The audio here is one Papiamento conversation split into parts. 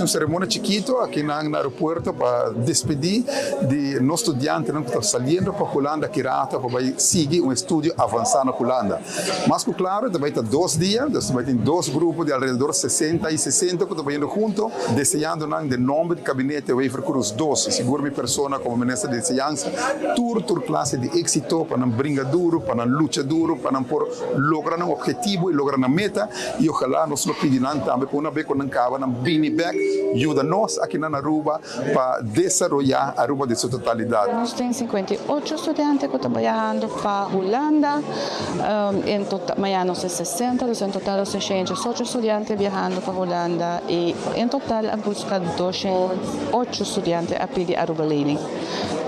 Un ceremonia chikito aki na aeropuerto pa despedi di nos studiantenan cu ta saliendo pa Hulanda aki rato pa bay sigui un estudio avansa na Hulanda. Mas cu claro ta bay ta 2 dia, dus ta bay tin dos grupo di alrededor 60 y 60 cu ta bayendo hunto, deseando nan den nomber di Gabinete Wever-Croes 2 y sigur mi persona como Minister di Enseñansa tur clase di exito pa nan bringa duro, pa nan lucha duro, pa nan por logra nan obhetivo y logra nan meta, y ojalá nos lo pidi nan tambe pa un bes cu nan caba, nan bini back yuda nos aki na Aruba pa desaroya Aruba den su totalidad. Nos tin 58 studiante cu ta biahando pa Hulanda. En total, mañana nos tin 60, en total nos tin 68 studiante biahando pa Hulanda y en total a busca 208 studiante a pidi Aruba Lening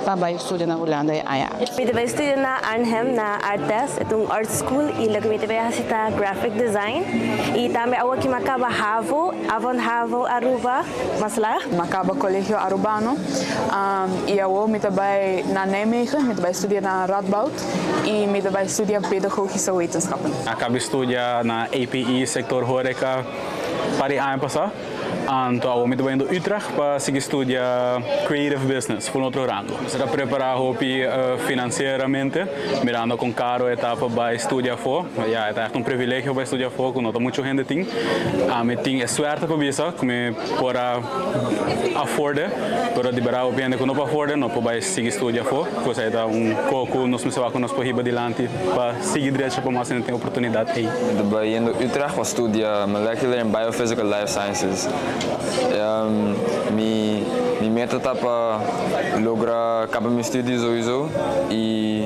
pa bay studia na Hulanda aya. Mi ta bay studia na Arnhem na Artes, e un art school, y loke mi ta bay haci ta graphic design. Y tambe awor cu mi a caba HAVO, Avon HAVO Aruba, mas laag. Mi a caba Colegio Arubano y awor mi ta bay na Nijmegen, mi ta bay studia na Radboud y mi ta bay studia pedagogische wetenschappen. A caba di studia na APE, sector horeca, pa aña pasa. Anto, awor mi ta bayendo Utrecht pa sigui studia creative business, pa un otro rango. Bo ta prepara hopi financieramente, mirando con caro e ta pa bay studia afo. Ja, ta un privilegio pa studia afo, cu no ta mucho hende tin. Ami tin e suerte pa bisa, cu mi por a afford, pero di berdad hopi hende cu no por afford, no por bay sigui studia afo. Pues ta un poco nos mester cu nos por hiba dilanti pa sigui drecha pa mas hende tin oportunidad ey. Mi ta bayendo Utrecht pa studia Molecular and Biophysical Life Sciences. Mi meta ta pa logra caba mi estudio sowieso y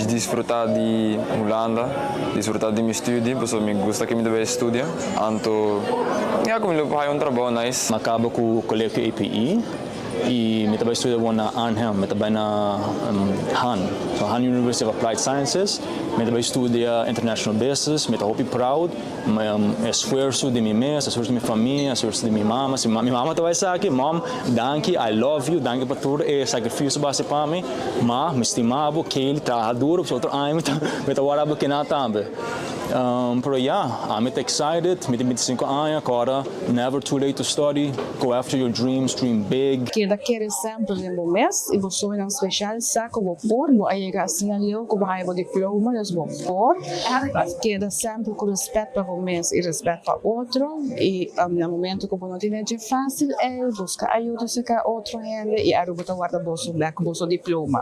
disfruta di Hulanda, disfruta di mi estudio, pasobra mi gusta cu mi ta bay studia. Anto, ja, cu mi lo un trabou nice. Mi a caba cu Colegio APE y mi ta bay studia na Arnhem, mi ta bay na HAN, so HAN University of Applied Sciences, mi ta bay studia International Business. Mi ta hopi proud, esfuerso di mi mes, esfuerso di mi famia, esfuerso di mi mama. Si mi mama ta bay aki, Mom, danki, I love you, danki pa tur e sacrificio cu bo a haci pa mi, ma mi stima bo, Kaylee, traha duro, otro aña mi ta warda bo aki tambe. Pero yeah, I'm excited, mi tin 25 aña, awor never too late to study, go after your dreams, dream big. Keda kere semper den bo mes y bo soño special, sa cu bo por, bo a yega asina leu cu bo haya bo diploma, dus bo por. Keda semper cu respet pa bo mes y respet pa otro y na momento cu bo no tin facil, busca ayudo cerca otro hende y Aruba ta warda bo bek bo diploma.